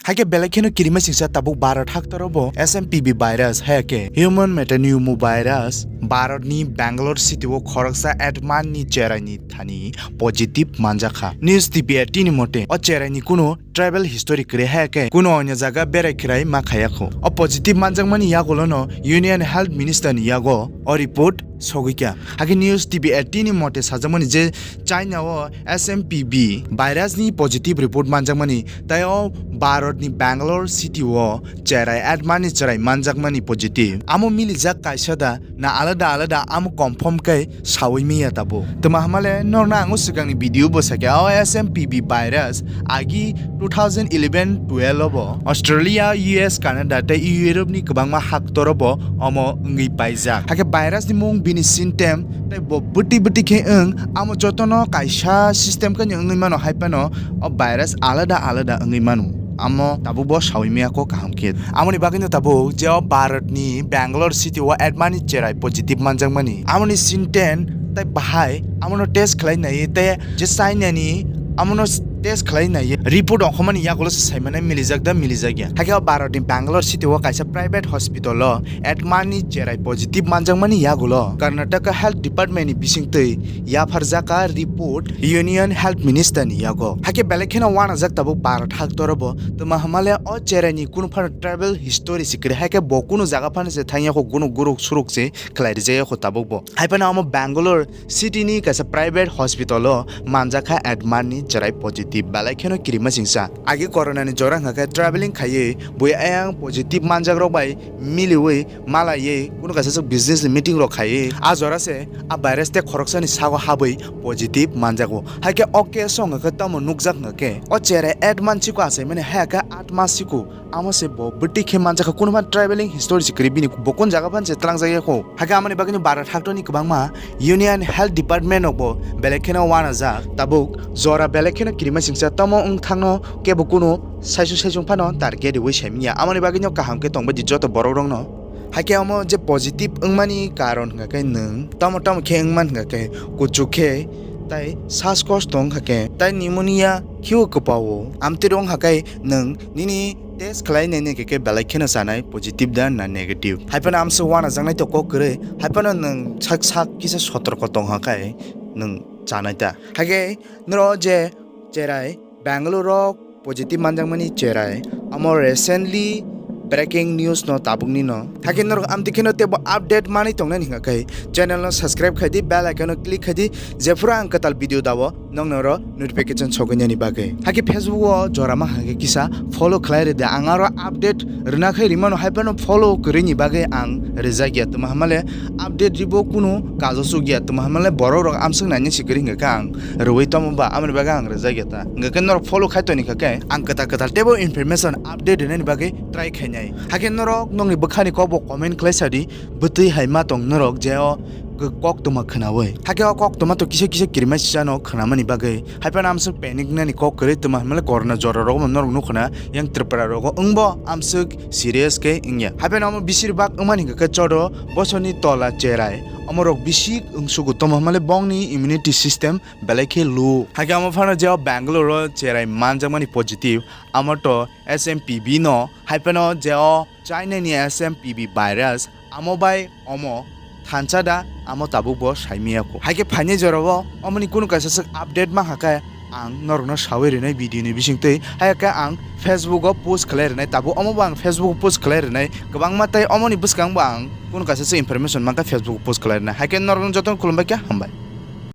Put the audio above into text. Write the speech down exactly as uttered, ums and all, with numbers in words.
Haikhe belai kheno kirima singsa tabuk Bharat haktoro bo S M P V virus, haya khe human metapneumovirus, Bharat ni Bangalore city o khoroksa Adman ni cherai ni thani positive manjakha. News T P eighteen ni mote, o cherai ni kunu travel history kwrwi, haya khe kunu onyo jaga berai khwrai ma khayakho. O positive manjakmani yagulono Union Health Minister ni yago o report sogwikha. Hakhe News T V eighteen ni mote sajakmani je China o S M P V virus ni positive report manjakmani, tei o Bharat ni Bangalore city o cherai Adman ni cherai manjakmani positive. Amo milijak kaisa da na alada alada, amo confirm khe sawi miya tabuk. Tma hamale norno ang o swkangni video bo sakya, o S M P V virus agi two thousand eleven twelve o bo Australia, U S, Canada tei Europe ni kwbangma haktoro bo omo wngwi paijak. Hakhe virus ni mung, bini symptom tei bo bwtwi bwtwi khe wng, amo jotono kaisa system khe wngwi mano, hai phano o virus alada alada wngwi mano. Amo tabuk bo sawi miya kho kaham khe. Amoni bagwino tabuk je o Bharat ni Bangalore city o Adman ni cherai positive manjakmani, amoni symptom tei bahai amono test khlai nai tei je China ni amono test khlai nai report ongkhormani yagulo se saimane milijak da milijak ya. Hakhe o Bharat ni Bangalore city o kaisa private hospital o Adman ni cherai positive manjakmani yagulo Karnataka Health Department ni bisingtwi yapharjaka report Union Health Minister ni yago. Hakhe belai kheno wanajak tabuk Bharat haktoro bo, tma hamale o cherai ni kunu phano travel history se kwrwi, hakhe bo kunu jaga phano se thangya kho, kunu guruk suruk se khlai rijak ya kho tabuk bo. Hai phano amo Bangalore city ni kaisa private hospital o manjakha Adman ni cherai positive, belai kheno kirima singsa. Agi corona ni jora hwnkha khe traveling khaiwi bui ayang positive manjak rok bai miliwi malaiwi kunu kaisa swk business ni meeting rok khaiwi a jora se a virus tei khoroksani sago habwi positive manjago. Haikhe o case o hwnkha khe tamo nukjak hwnkha khe o cherai Adman chiko achaimani, haikhe Adman chiko amo se bo bwtwi khe manjakha, kunu phan traveling history se kwrwi bini, bo kun jaga phan se tlangjak ya kho. Haikhe amoni bagwino Bharat haktoni kwbangma Union Health Department rok bo belai kheno wanajak, tabuk jora belai kheno kirima singsa tamo wng thangno kebo kunu saisung saisung phano target riwi saimanya. Amoni bagwino kaham khe tongbaidi joto borok rokno. Haikhe omo je positive wngmani karon hwnkha khe nwng tamo tamo khe wngman hwnkha khe kuchuk khe, tai sas kosto wngkha khe, tai pneumonia khiwi kwpao, amtwirok wngkha khe nwng nini test khlai nai nai khe belai kheno chanai positive da na negative. Hai phano amswk wanajaknai to kok kwrwi, hai phano nwng sak sak kisa sotorko tongkha khe nwng chanai ta. Haikhe norok je cherai Bangalore o positive manjakmani cherai, amo recently breaking news no tabukni no. Haikhe norok amtwi kheno teibo update manwi tongnani hwnkha khe channel no subscribe khaidi, bell icon no click khaidi, jephuru ang kwtal video dao nokno oro notification sogwinani bagwi. Haikhe Facebook o jora ma hwnkha khe kisa follow khlai rwdi, ang aro update rwna khai rimano, hai phano follow kwrwini bagwi ang rijak ya, tma hamale update ribo kunu kajo chuk ya, tma hamale borok rok amswk naina si kwrwi hwnkha khe ang rwui tongma ba, aboni bagwi ang rijak ya ta. Hwnkha khe norok follow khai toni kha khe ang kwtal kwtal teibo information update rwnani bagwi try khainai. Haikhe norok nokni bwkhani kokbo comment khlai sadi, bwtwi hai ma tong norok je o koktwma khwnaui. Haikhe o koktwma to kisa kisa kirima sisano khwnamani bagwi. Hai phano amswk panic nani kok kwrwi, tma hwnmale corona jora rokbo norok nukho na, yang Tripura rogo wngbo amswk serious khe wngya. Hai phano omo bisir bak wngmani hwnkha khe chodo bosorni tola cherai. Omorok bisi wngsugo, tma hwnmale bongni immunity system belai khe low. Haikhe omo phano je o Bangalore o cherai manjakmani positive, amo to S M P V no, hai phano je o China ni S M P V virus, amo bai omo thansa da, amo tabuk bo saimaya kho. Haikhe phaini jorao omoni kunu kaisa swk update mankha khe ang norokno sawi rwnai video ni bisingtwi. Haikhe ang Facebook o post khlai rwnai, tabuk omo bo ang Facebook o post khlai rwnai. Kwbangma tei omoni bwskango bo ang kunu kaisa swk information mankha Facebook o post khlai rwnai. Haikhe norokno jotono khulumbai khe hambai.